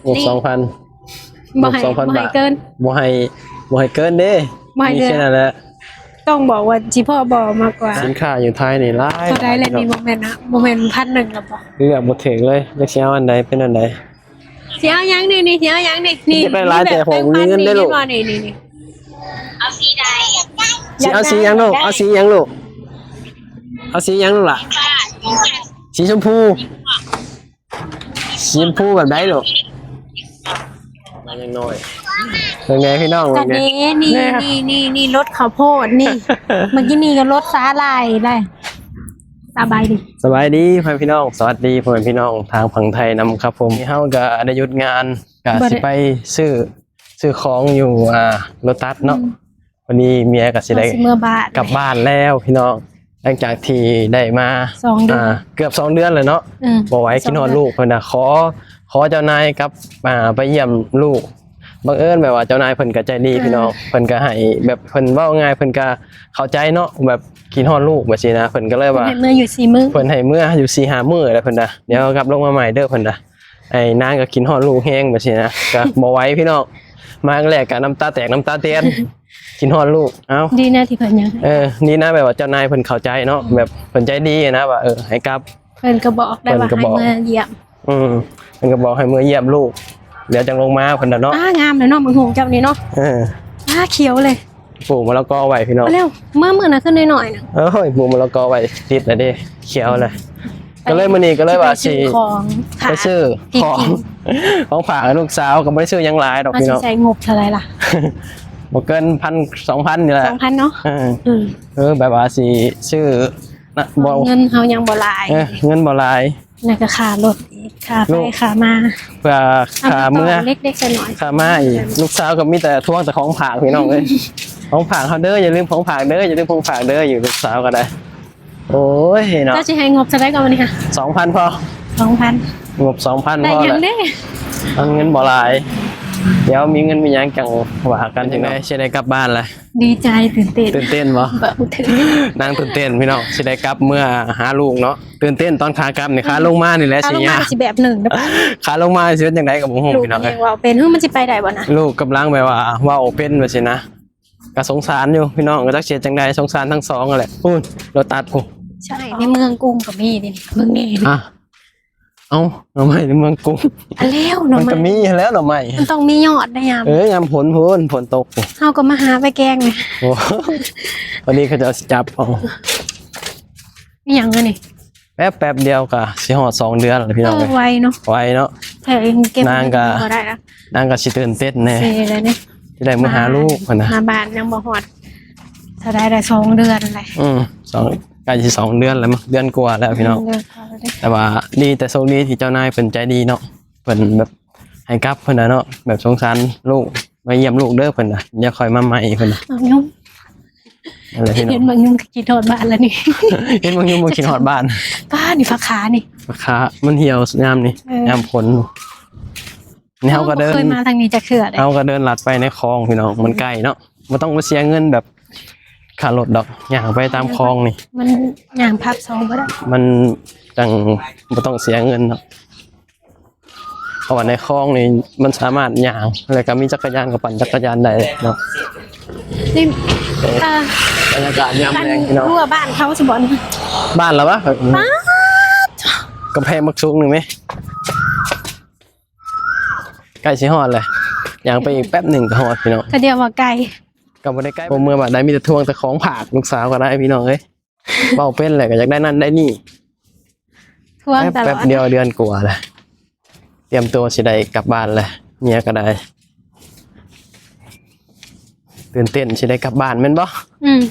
ງົບ ນີ້ ສອງພັນ ບໍ່ໃຫ້ ງົບສອງພັນ ບໍ່ໃຫ້ເກີນ ບາດ ບໍ່ໃຫ້ ບໍ່ໃຫ້ເກີນເດ້ ບໍ່ໃຫ້ເກີນ ມີແຄ່ນັ້ນແຫຼະ ຕ້ອງບອກວ່າຊິພໍບໍ່ມາກກວ່າ ສິນຄ້າຢູ່ໄທນີ້ຫຼາຍ ເທົ່າໃດແຫຼະນີ້ ບໍ່ແມ່ນນະ ບໍ່ແມ່ນພັນໜຶ່ງແລ້ວບໍ່ ເລືອກບໍ່ຖືກເລີຍ ຈັກຊິເອົາອັນໃດ ເປັນອັນໃດ ຊິເອົາຫຍັງນີ້ ນີ້ ຊິເອົາຫຍັງນີ້ ນີ້ ຢາກໄດ້ຫຼາຍແຕ່ບໍ່ມີເງິນເດ້ລູກ ນີ້ ນີ້ ນີ້ ຊິເອົາສີຫຍັງລູກ ເອົາສີຫຍັງລູກ ເອົາສີຫຍັງລູກຫຼ້າ ສີຊົມພູ ສີຊົມພູແບບໃດລູກ ມາຍັງນ້ອຍ ເບິ່ງແດ່ພີ່ນ້ອງ ກະເດ ເບິ່ງແດ່ ນີ້ ນີ້ ນີ້ ນີ້ລົດເຂົ້າໂພດນີ້ ເມື່ອກີ້ນີ້ກໍລົດສາຫຼ່າຍໄດ ສະບາຍດີ ສະບາຍດີພໍ່ແມ່ພີ່ນ້ອງ ສະຫວັດດີພໍ່ແມ່ພີ່ນ້ອງທາງຝັ່ງໄທນຳຄັບຜົມ ເຮົາກໍໄດ້ຢຸດງານ ກໍຊິໄປຊື້ ຊື້ຂອງຢູ່ ອ່າ ໂລຕັສເນາະ ອືມ ພໍດີເມຍກໍຊິໄດ້ ກໍຊິເມືອບ້ານ ກັບບ້ານແລ້ວພີ່ນ້ອງ ຫຼັງຈາກທີ່ໄດ້ມາ ສອງເດືອນ ອ່າ ເກືອບສອງເດືອນແລ້ວເນາະ ອືມ ບໍ່ໄຫວ ສອງເດືອນ ຄິດຮອດລູກ ເພິ່ນນະ ຂໍ ຂໍເຈົ້ານາຍກັບ ອ່າ ໄປຢ້ຽມລູກ ບັງເອີນແບບວ່າເຈົ້ານາຍເພິ່ນກໍໃຈດີ ອືມ ພີ່ນ້ອງ ເພິ່ນກໍໃຫ້ແບບ ເພິ່ນເວົ້າງ່າຍ ເພິ່ນກໍເຂົ້າໃຈເນາະ ແບບຄິດຮອດລູກແບບຊີ້ນະ ເພິ່ນກໍເລີຍວ່າ ເພິ່ນໃຫ້ເມືອຢູ່ສີ່ມື້ ເພິ່ນໃຫ້ເມືອຢູ່ສີ່ຫ້າມື້ແລ້ວ ເພິ່ນນະ ດຽວກັບລົງມາໃໝ່ເດີ ເພິ່ນນະ ໄອ້ນາງກໍຄິດຮອດລູກແຮງແບບຊີ້ນະ ກໍບໍ່ໄຫວພີ່ນ້ອງ ມາຄັ້ງແລກກໍນ້ຳຕາແຕກນ້ຳຕາແຕນ ຄິດຮອດລູກ ເອົ້າ ດີນະທີ່ເພິ່ນຍັງ ເອີ ດີນະ ແບບວ່າເຈົ້ານາຍເພິ່ນເຂົ້າໃຈເນາະ ອືມ ແບບເພິ່ນໃຈດີນະ ວ່າ ເອີ ໃຫ້ກັບ ເພິ່ນກໍບອກໄດ້ວ່າໃຫ້ເມືອຢ້ຽມ ອືມ ເພິ່ນກໍບອກໃຫ້ເມືອຢ້ຽມລູກ ດຽວຈັ່ງລົງມາ ເພິ່ນນະເນາະ ອ້າ ງາມເລີຍເນາະ ບັກຫຸ່ງເຈົ້ານີ້ເນາະ ເອີ ອ້າ ຂຽວເລີຍ ປູກມະລະກອເໄວ້ພີ່ນ້ອງ ເອົາແລ້ວ ມາມື້ນະຄືນ້ອຍໆນະ ໂອ້ຍ ປູກມະລະກອໄວ້ຕິດແລ້ວເດ້ ຂຽວແລ້ວ ກໍເລີຍມື້ນີ້ກໍເລີຍວ່າຊິໄປຊື້ຂອງ ໄປຊື້ຂອງ ຂອງຝາກໃຫ້ລູກສາວ ກໍບໍ່ໄດ້ຊື້ຫຍັງຫຼາຍດອກພີ່ນ້ອງ ເຮົາຊິໃຊ້ງົບເທົ່າໃດລະ ບໍ່ເກີນພັນ ສອງພັນນີ້ແຫຼະ ສອງພັນເນາະ ເອີ ອືມ ເອີ ແບບວ່າຊິຊື້ນະ ບໍ່ ເງິນເຮົາຍັງບໍ່ຫຼາຍ ເອີ ເງິນບໍ່ຫຼາຍ ແລ້ວກໍຄ່າລົດອີກ ຄ່າໄປຄ່າມາ ເພື່ອຄ່າເມືອ ຄ່າມາອີກ ລູກສາວກໍມີແຕ່ທວງແຕ່ຂອງຝາກພີ່ນ້ອງເອີຍ ຂອງຝາກເຮົາເດີ ຢ່າລືມຂອງຝາກເດີ ຢ່າລືມຂອງຝາກເດີ ຢູ່ລູກສາວກໍໄດ້ ໂອ້ຍເນາະ ເຈົ້າຊິໃຫ້ງົບເທົ່າໃດກ່ອນມື້ນີ້ຫະ ສອງພັນພໍ ສອງພັນ ງົບສອງພັນ ໄດ້ຫຍັງເດ້ ພໍລະ ມັນເງິນບໍ່ຫຼາຍ ດຽວມີເງິນມີຫຍັງຈັ່ງວ່າກັນ ຈັ່ງໃດຊິໄດ້ກັບບ້ານລະ ດີໃຈ ຕື່ນເຕັ້ນ ຕື່ນເຕັ້ນບໍ່ ບອກບໍ່ຖືກ ນາງຕື່ນເຕັ້ນພີ່ນ້ອງ ຊິໄດ້ກັບເມືອຫາລູກເນາະ ຕື່ນເຕັ້ນຕອນຂາກັບນີ້ ຂາລົງມານີ້ແຫຼະ ຂາລົງມາຊິຍາກ ກໍຊິແບບໜຶ່ງ ຂາລົງມາຊິເປັນຈັ່ງໃດກໍບໍ່ຮູ້ພີ່ນ້ອງເອີຍ ເວົ້າເປັນ ເອີ ມັນຊິໄປໄດ້ບໍ່ນະ ລູກກຳລັງແບບວ່າເວົ້າເປັນວ່າຊີ້ນະ ກໍສົງສານຢູ່ພີ່ນ້ອງ ກໍຈັກຊິເຮັດຈັ່ງໃດ ສົງສານທັງສອງຫັ້ນແຫຼະ ພຸ້ນ ໂລຕັສພຸ້ນ ໃຊ່ ໃນເມືອງກຸງກໍມີເດ້ ເບິ່ງແດ່ ອ່ະ ເອົ້າ ໜໍ່ໄມ້ໃນເມືອງກຸງ ອັນແລ້ວໜໍ່ໄມ້ ມັນກໍມີຫັ້ນແຫຼະໜໍ່ໄມ້ ມັນຕ້ອງມີຍອດໄດຍາມ ເອີ ຍາມຝົນພຸ້ນ ຝົນຕົກພຸ້ນ ເຮົາກໍມາຫາໄປແກງແຫຼະ ໂອ້ ພໍດີເຂົາເຈົ້າຊິຈັບເອົາ ອີຫຍັງອັນນີ້ ແປັບໆດຽວກໍຊິຮອດສອງເດືອນແລ້ວພີ່ນ້ອງເອີຍ ເອີ ໄວເນາະ ໄວເນາະ ແທ້ ເກັບ ນາງກໍ ບໍ່ໄດ້ລະ ນາງກໍຊິຕື່ນເຕັ້ນແດ່ ຊິໄດ້ເນາະ ຊິໄດ້ມາຫາລູກພຸ້ນນະ ມາບ້ານຍັງບໍ່ຮອດເທົ່າໃດ ໄດ້ສອງເດືອນແລ້ວ ອືມ ສອງ ໃກ້ຊິສອງເດືອນແລ້ວ ເດືອນກວ່າແລ້ວພີ່ນ້ອງ ເດືອນກວ່າແລ້ວເດ້ ແຕ່ວ່າດີ ແຕ່ໂຊກດີທີ່ເຈົ້ານາຍເພິ່ນໃຈດີເນາະ ເພິ່ນແບບໃຫ້ກັບເພິ່ນນະເນາະ ແບບສົງສານລູກ ມາຢ້ຽມລູກເດີເພິ່ນນະ ດຽວຄ່ອຍມາໃໝ່ເພິ່ນນະ ບັກຫຍຸ່ງ ນັ້ນແຫຼະພີ່ນ້ອງ ເຫັນບັກຫຍຸ່ງກໍຄິດຮອດບ້ານລະນີ້ ເຫັນບັກຫຍຸ່ງບໍ່ຄິດຮອດບ້ານ ປ້າ ນີ້ຜັກຂານີ້ ຜັກຂາມັນຫ່ຽວຍາມນີ້ ເອີ ຍາມຝົນ ນີ້ເຮົາກໍເດີນ ເຮົາບໍ່ເຄີຍມາທາງນີ້ຈັກເທື່ອເດ້ ເຮົາກໍເດີນລັດໄປໃນຄອງພີ່ນ້ອງ ມັນໃກ້ເນາະ ບໍ່ຕ້ອງໄປເສຍເງິນແບບຄ່າລົດດອກ ຍ່າງໄປຕາມຄອງນີ້ ມັນຍ່າງພັບສອງບໍ່ໄດ້ ມັນຈັ່ງບໍ່ຕ້ອງເສຍເງິນເນາະ ເພາະວ່າໃນຄອງນີ້ມັນສາມາດຍ່າງ ແລ້ວກໍມີຈັກກະຍານກໍປັ່ນຈັກກະຍານໄດ້ເນາະ ນີ້ ອ່າ ບັນຍາກາດຍາມແລງພີ່ນ້ອງ ອັນ ຮົ້ວບ້ານເຂົາຊິບໍ່ນີ້ ບ້ານລະວະ ປາດ ກຳແພງບັກສູງໜຶ່ງແມ ໃກ້ຊິຮອດແລ້ວ ຍ່າງໄປອີກແປັບໜຶ່ງກໍຮອດພີ່ນ້ອງ ກະດຽວວ່າໄກ ກໍບໍ່ໄດ້ໄກ ບໍ່ເມືອບ້ານໃດ ມີແຕ່ທວງແຕ່ຂອງຝາກ ລູກສາວກໍໄດ້ພີ່ນ້ອງເອີຍ ເວົ້າເປັນແຫຼະ ກໍຢາກໄດ້ນັ້ນໄດ້ນີ້ ທວງຕະຫຼອດ ແປັບດຽວເດືອນກວ່າແລ້ວ ຕຽມຕົວຊິໄດ້ກັບບ້ານແລ້ວ ເມຍກໍໄດ້ ຕື່ນເຕັ້ນຊິໄດ້ກັບບ້ານແມ່ນບໍ່? ອືມ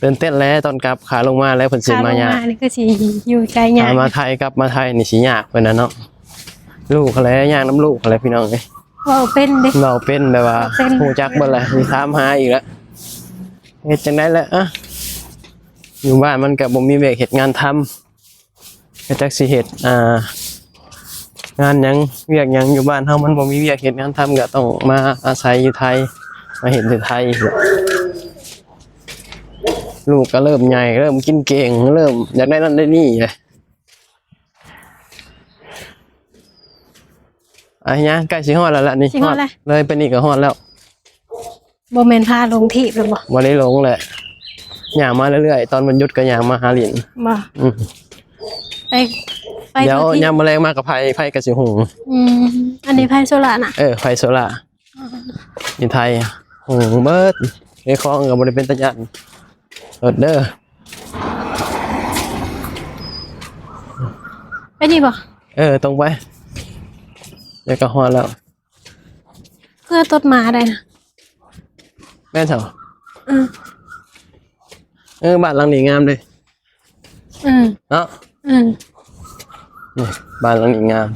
ຕື່ນເຕັ້ນແຫຼະ ຕອນກັບ ຂາລົງມາແລ້ວເພິ່ນຊິມາຍາກ ຂາລົງມານີ້ຄືຊິຢູ່ໄກຍາກ ຂາມາໄທກັບມາໄທນີ້ຊິຍາກເພິ່ນນະເນາະ ລູກຫັ້ນແຫຼະ ຍ່າງນຳລູກຫັ້ນແຫຼະພີ່ນ້ອງເອີຍ ເວົ້າເປັນເດ້ ເວົ້າເປັນແບບວ່າ ເວົ້າເປັນ ຮູ້ຈັກເບິດແຫຼະ ຊິຖາມຫາອີກແລ້ວ ເຮັດຈັ່ງໃດແຫຼະ ອະ ຢູ່ບ້ານມັນກໍບໍ່ມີວຽກເຮັດງານທຳ ກໍຈັກຊິເຮັດ ອ່າ ງານຫຍັງ ວຽກຫຍັງ ຢູ່ບ້ານເຮົາມັນບໍ່ມີວຽກເຮັດງານທຳ ກໍຕ້ອງມາອາໄສຢູ່ໄທ ມາເຮັດຢູ່ໄທ ລູກກໍເລີ່ມໃຫຍ່ ເລີ່ມກິນເກັ່ງ ເລີ່ມຢາກໄດ້ນັ້ນໄດ້ນີ້ແຫຼະ. ໄປຍ່າງ ໃກ້ຊິຮອດແລ້ວລະນີ້ ຊິຮອດແລ້ວ ຮອດ ເລີຍໄປນີ້ກໍຮອດແລ້ວ. ບໍ່ແມ່ນພາລົງທີ່ແລ້ວບໍ່? ບໍ່ໄດ້ລົງແຫຼະ ຍ່າງມາເລື້ອຍໆ ຕອນວັນຢຸດກໍຍ່າງມາຫາຫຼິ້ນ. ບໍ່? ອືມ ໄປ ໄປ ດຽວ ເທົ່າທີ່ ຍາມມື້ແລງມາກໍໄຟ ໄຟກໍຊິຫຸງ. ອືມ ອັນນີ້ໄຟໂຊລານະ? ເອີ ໄຟໂຊລາ. ຢູ່ໄທຫຸງເບິດ ໃນຄອງກໍບໍ່ໄດ້ເປັນຕາຢ້ານລົດເດີ. ໄປນີ້ບໍ່? ເອີ ຕົງໄປ ແລ້ວກໍຮອດແລ້ວ. ເພື່ອຕົດໝາໄດ້ນະ ແມ່ນຊະ. ອືມ ເອີ ບ້ານຫຼັງນີ້ງາມເດ້. ອືມ ເນາະ. ອືມ ນີ້ ບ້ານຫຼັງນີ້ງາມ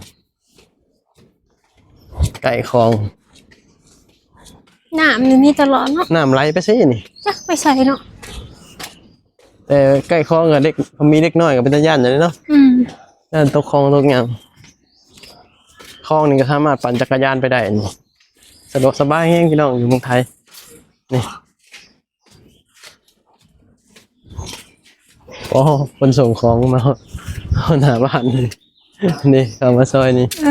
ໃກ້ຄອງ. ນ້ຳນີ້ມີຕະຫຼອດເນາະ. ນ້ຳໄຫຼໄປໃສນີ້? ຈັກໄປໃສເນາະ. ແຕ່ໃກ້ຄອງກໍເດັກ ມີເດັກນ້ອຍກໍເປັນຕາຢ້ານຢູ່ເດເນາະ. ອືມ ຢ້ານຕົກຄອງຕົກຫຍັງ. ຄອງນີ້ກໍສາມາດປັ່ນຈັກກະຍານໄປໄດ້ນີ້ ສະດວກສະບາຍແຮງພີ່ນ້ອງ ຢູ່ເມືອງໄທນີ້. ໂອ້ ເພິ່ນສົ່ງຂອງມາຮອດໜ້າບ້ານນີ້ ນີ້ເຂົ້າມາຊອຍນີ້. ເອີ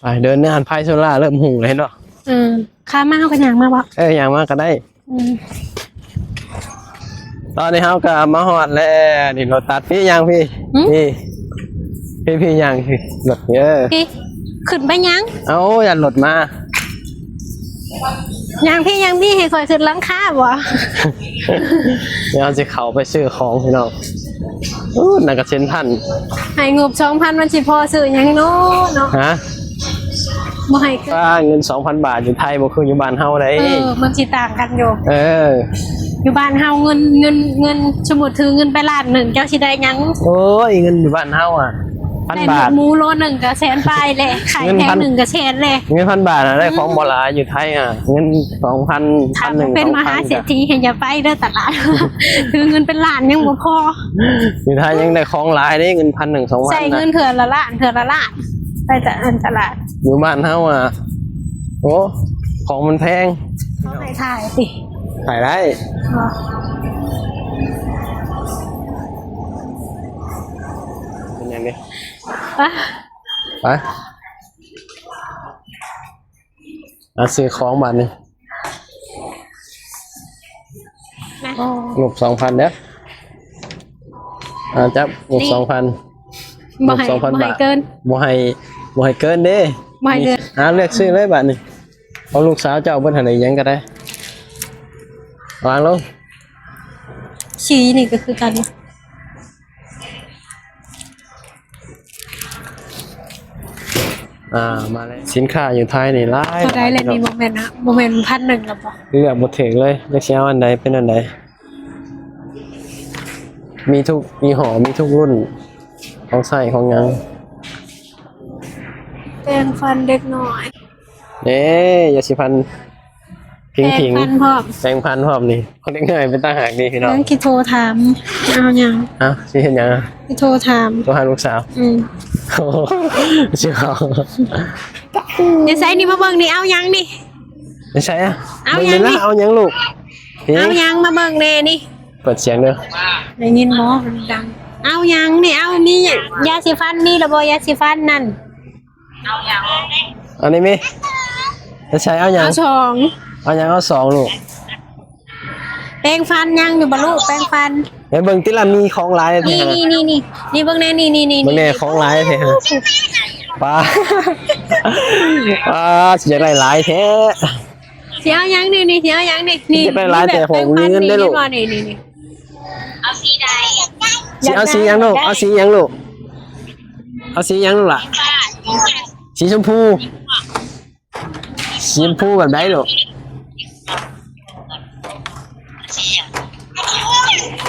ໄປເດີນນານ ໄຟໂຊລາເລີ່ມຫຸງແລ້ວ ເຫັນບໍ່? ເອີ ຂາມາເຮົາກໍຍ່າງມາບໍ່? ເອີ ຍ່າງມາກໍໄດ້. ອືມ ຕອນນີ້ເຮົາກໍມາຮອດແລ້ວ ນີ້ລົດຕັດ ພີ່ຍ່າງພີ່. ຫື? ນີ້ ພີ່ ພີ່ຍ່າງ ລົດເດີ ພີ່ ຂຶ້ນໄປຫຍັງ? ເອົ້າ ຢ້ານລົດມາ. ຍ່າງພີ່ ຍ່າງພີ່ ໃຫ້ຂ້ອຍຂຶ້ນຫຼັງຄາບໍ່? ດຽວເຮົາຊິເຂົ້າໄປຊື້ຂອງພີ່ນ້ອງ. ອູ້ ນັ້ນກໍເຊັນພັນ ໃຫ້ງົບສອງພັນ ມັນຊິພໍຊື້ຫຍັງເນາະ ເນາະ? ຮະ? ບໍ່ໃຫ້ເກີນ ເງິນສອງພັນບາດຢູ່ໄທບໍ່ຄືຢູ່ບ້ານເຮົາໃດ. ເອີ ມັນຊິຕ່າງກັນຢູ່. ເອີ ຢູ່ບ້ານເຮົາເງິນ ເງິນ ເງິນ ສົມມຸດຖືເງິນໄປລ້ານໜຶ່ງ ເຈົ້າຊິໄດ້ຫຍັງ? ໂອ້ຍ ເງິນຢູ່ບ້ານເຮົາອະ ພັນບາດ ໝູໂລໜຶ່ງກໍແສນປາຍແຫຼະ ຂາຍແພງໜຶ່ງກໍແສນແຫຼະ. ເງິນພັນບາດນະ ໄດ້ຂອງບໍ່ຫຼາຍ ອືມ ຢູ່ໄທອະ ເງິນສອງພັນ ພັນໜຶ່ງ ເປັນມະຫາເສດຖີ ໃຫ້ຢ່າໄປເດີຕະຫຼາດ ຖືເງິນເປັນລ້ານຍັງບໍ່ພໍ. ຢູ່ໄທຍັງໄດ້ຂອງຫຼາຍເດ້ ເງິນພັນໜຶ່ງ ສອງພັນ ໃຊ້ເງິນເທື່ອລະລ້ານ ເທື່ອລະລ້ານ ໄປແຕ່ອັນຕະຫຼາດ. ຢູ່ບ້ານເຮົາອະ ໂອ້ ຂອງມັນແພງ. ເຂົາໃຫ້ຖ່າຍຕິ? ຖ່າຍໄດ້. ອໍ ເປັນຫຍັງນີ້? ໄປ ໄປ ອ່ະ ຊື້ຂອງບາດນີ້ ງົບສອງພັນເດີ. ອ່າ ຈັບ ງົບສອງພັນ ບໍ່ໃຫ້ ງົບສອງພັນ ບໍ່ໃຫ້ເກີນ ບາດ ບໍ່ໃຫ້ ບໍ່ໃຫ້ເກີນເດ້ ບໍ່ໃຫ້ເກີນ. ອ່າ ເລືອກຊື້ເລີຍບາດນີ້ ເອົາລູກສາວເຈົ້າເບິດຫັ້ນ ອີຫຍັງກໍໄດ້ ວາງລົງ. ສີນີ້ກໍຄືກັນ. ອ່າ ມາແລ້ວ ສິນຄ້າຢູ່ໄທນີ້ຫຼາຍ ເທົ່າໃດແລ້ວນີ້? ບໍ່ແມ່ນນະ ບໍ່ແມ່ນພັນໜຶ່ງແລ້ວບໍ່? ເລືອກບໍ່ຖືກເລີຍ ຈັກຊິເອົາອັນໃດເປັນອັນໃດ. ມີທຸກຍີ່ຫໍ້ ມີທຸກລຸ້ນ ຂອງໃຊ້ຂອງຫຍັງ. ແປງຟັນເດັກນ້ອຍ. ເດ້ ຢາສີຟັນພິງໆ ແປງຟັນພ້ອມ ແປງຟັນພ້ອມນີ້ ຂອງເດັກນ້ອຍເປັນຕາຮັກດີພີ່ນ້ອງ. ເບິ່ງ ຊິໂທຖາມ ເອົາຫຍັງ? ເອົ້າ ຊິເຮັດຫຍັງ? ຊິໂທຖາມ ໂທຫາລູກສາວ. ອືມ ຊິເອົາ ຢູ່ໃສນີ້? ມາເບິ່ງນີ້ ເອົາຫຍັງນີ້? ຢູ່ໃສອະ? ເອົາຫຍັງນີ້? ເບິ່ງນີ້ນະ ເອົາຫຍັງລູກ? ເອົາຫຍັງ? ມາເບິ່ງແດ່ນີ້. ເປີດສຽງເດີ ໄດ້ຍິນບໍ່? ມັນດັງ. ເອົາຫຍັງນີ້? ເອົາ ມີຢາສີຟັນ ມີລະບໍ່ ຢາສີຟັນນັ້ນ? ອັນນີ້ມີ ຈະໃຊ້ເອົາຫຍັງ? ເອົາສອງ ເອົາຫຍັງ? ເອົາສອງລູກ. ແປງຟັນຍັງຢູ່ບໍ່ລູກ? ແປງຟັນ ໄປເບິ່ງຕິລະ ມີຂອງຫຼາຍແທ້. ນີ້ໆໆ ນີ້ເບິ່ງແດ່ ນີ້ໆໆ ເບິ່ງແດ່ ຂອງຫຼາຍແທ້. ປ້າ ປ້າ ຊິຢາກໄດ້ຫຼາຍແທ້. ຊິເອົາຫຍັງນີ້? ນີ້ຊິເອົາຫຍັງນີ້? ນີ້ ຢາກໄດ້ຫຼາຍແຕ່ ມີແບບ ບໍ່ມີເງິນເດ້ລູກ. ນີ້ໆໆ ເອົາສີໃດ? ຊິເອົາສີຫຍັງລູກ? ເອົາສີຫຍັງລູກ? ເອົາສີຫຍັງລູກຫຼ້າ? ສີຊົມພູ. ສີຊົມພູແບບໃດລູກ?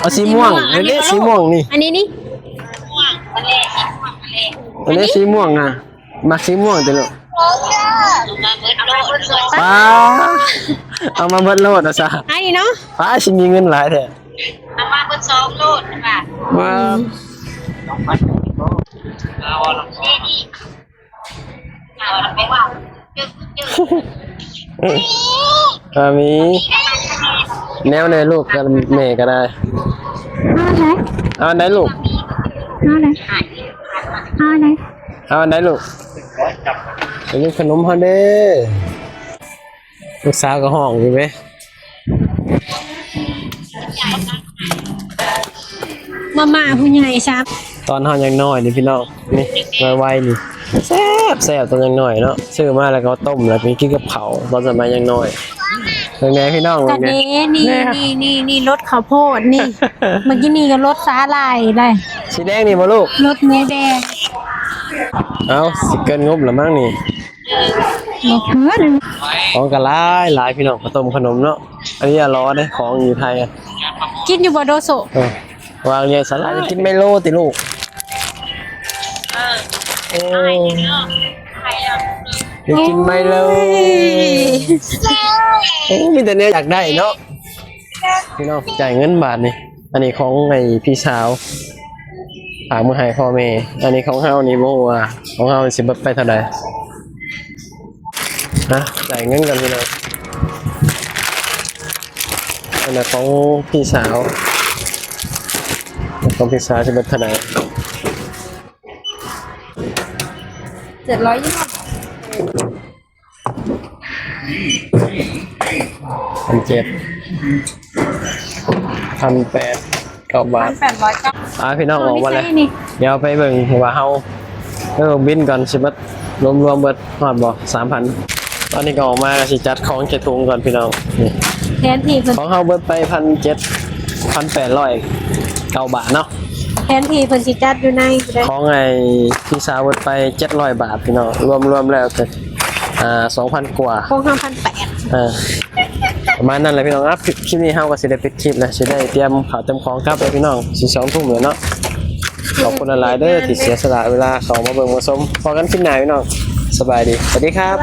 ເອົາສີມ່ວງ. ອັນນີ້ ເດ້ ສີມ່ວງນີ້. ອັນນີ້ນີ້ ອັນນີ້ສີມ່ວງນະ. ມັກສີມ່ວງຕິລູກ? ປ້າ ເອົາມາເບິດໂລດວ່າຊະ. ອັນນີ້ເນາະ. ປ້າ ຊິມີເງິນຫຼາຍແທ້. ເອົາມາເບິດສອງໂລດວ່າ. ວ້າວ. ອາ ມີແນວໃດລູກກັບແມ່ກໍໄດ້. ເອົາອັນໃດລູກ? ເອົາໄດ ເອົາໄດ ເອົາໄດລູກ? ເປັນຂະໜົມເຮົາເດ້. ລູກສາວກໍຮ້ອງຢູ່ເດ້. ມາມ່າຜູ້ໃຫຍ່ຊ້ຳ. ຕອນເຮົາຍັງນ້ອຍນີ້ພີ່ນ້ອງ ນີ້ ໄວໆນີ້ ແຊບໆ ຕອນຍັງນ້ອຍເນາະ ຊື້ມາແລ້ວກໍຕົ້ມ ແລ້ວໄປກິນກັບເຂົ້າ ຕອນສະໄໝຍັງນ້ອຍ. ເບິ່ງແດ່ພີ່ນ້ອງ ເບິ່ງແດ່ ນີ້ ນີ້ ນີ້ລົດເຂົ້າໂພດນີ້ ເມື່ອກີ້ນີ້ກໍລົດສາຫຼ່າຍໄດ. ສີແດງນີ້ບໍ່ລູກ? ລົດເມແດງ. ເອົ້າ ຊິເກີນງົບລະມັ້ງນີ້. ບໍ່ເກີນ. ຂອງກໍຫຼາຍໆ ພີ່ນ້ອງ ເຂົ້າຕົ້ມຂະໜົມເນາະ. ອັນນີ້ອະລໍເດ້ ຂອງຢູ່ໄທອະ. ກິນຢູ່ບໍ່ໂດໂຊ? ເອີ ວ່າງໃຫຍ່ສາລາຍ ກິນໄມໂລຕິລູກ? ເອີ ໂອ້ ຢາກກິນໄມໂລ. ໂອ້ຍ ໂອ້ ມີແຕ່ແນວຢາກໄດ້ເນາະ. ພີ່ນ້ອງ ຈ່າຍເງິນບາດນີ້. ອັນນີ້ຂອງໄອ້ພີ່ສາວ ຝາກມາໃຫ້ພໍ່ແມ່. ອັນນີ້ຂອງເຮົານີ້ບໍ່ຮູ້ວ່າຂອງເຮົາຊິເບິດໄປເທົ່າໃດ. ນະ ຈ່າຍເງິນກ່ອນພີ່ນ້ອງ. ອັນນັ້ນຂອງພີ່ສາວ ຂອງພີ່ສາວຊິເບິດເທົ່າໃດ? ເຈັດຮ້ອຍ ພັນເຈັດ ພັນແປດ ເກົ້າບາດ ພັນແປດຮ້ອຍເກົ້າ. ອ່າ ພີ່ນ້ອງ ອອກມາແລ້ວ. ດຽວໄປເບິ່ງວ່າເຮົາ ເອີ ບິນກ່ອນ ຊິເບິດ ລວມໆເບິດຮອດບໍ່ ສາມພັນ. ຕອນນີ້ກໍອອກມາ ກໍຊິຈັດຂອງໃສ່ຖົງກ່ອນພີ່ນ້ອງ. ນີ້ ແທນທີ່ເພິ່ນ ຂອງເຮົາເບິດໄປ ພັນເຈັດ ພັນແປດຮ້ອຍເກົ້າບາດເນາະ. ແທນທີ່ເພິ່ນຊິຈັດຢູ່ໃນ ຂອງໄອ້ພີ່ສາວເບິດໄປ ເຈັດຮ້ອຍບາດພີ່ນ້ອງ ລວມໆແລ້ວກໍ ອ່າ ສອງພັນກວ່າ ຂອງເຮົາ ພັນແປດ. ເອີ ປະມານນັ້ນແຫຼະພີ່ນ້ອງ. ອ່ະ ຄລິບນີ້ເຮົາກໍຊິໄດ້ປິດຄລິບແລ້ວ ຊິໄດ້ຕຽມເຂົ້າຕຽມຂອງກັບແລ້ວພີ່ນ້ອງ ຊິສອງທຸ່ມແລ້ວເນາະ. ຂອບຄຸນຫຼາຍໆເດີ ທີ່ເສຍສະຫຼະເວລາເຂົ້າມາເບິ່ງມາຊົມ. ພໍ້ກັນຄລິບໜ້າພີ່ນ້ອງ. ສະບາຍດີ ສະຫວັດດີຄັບ.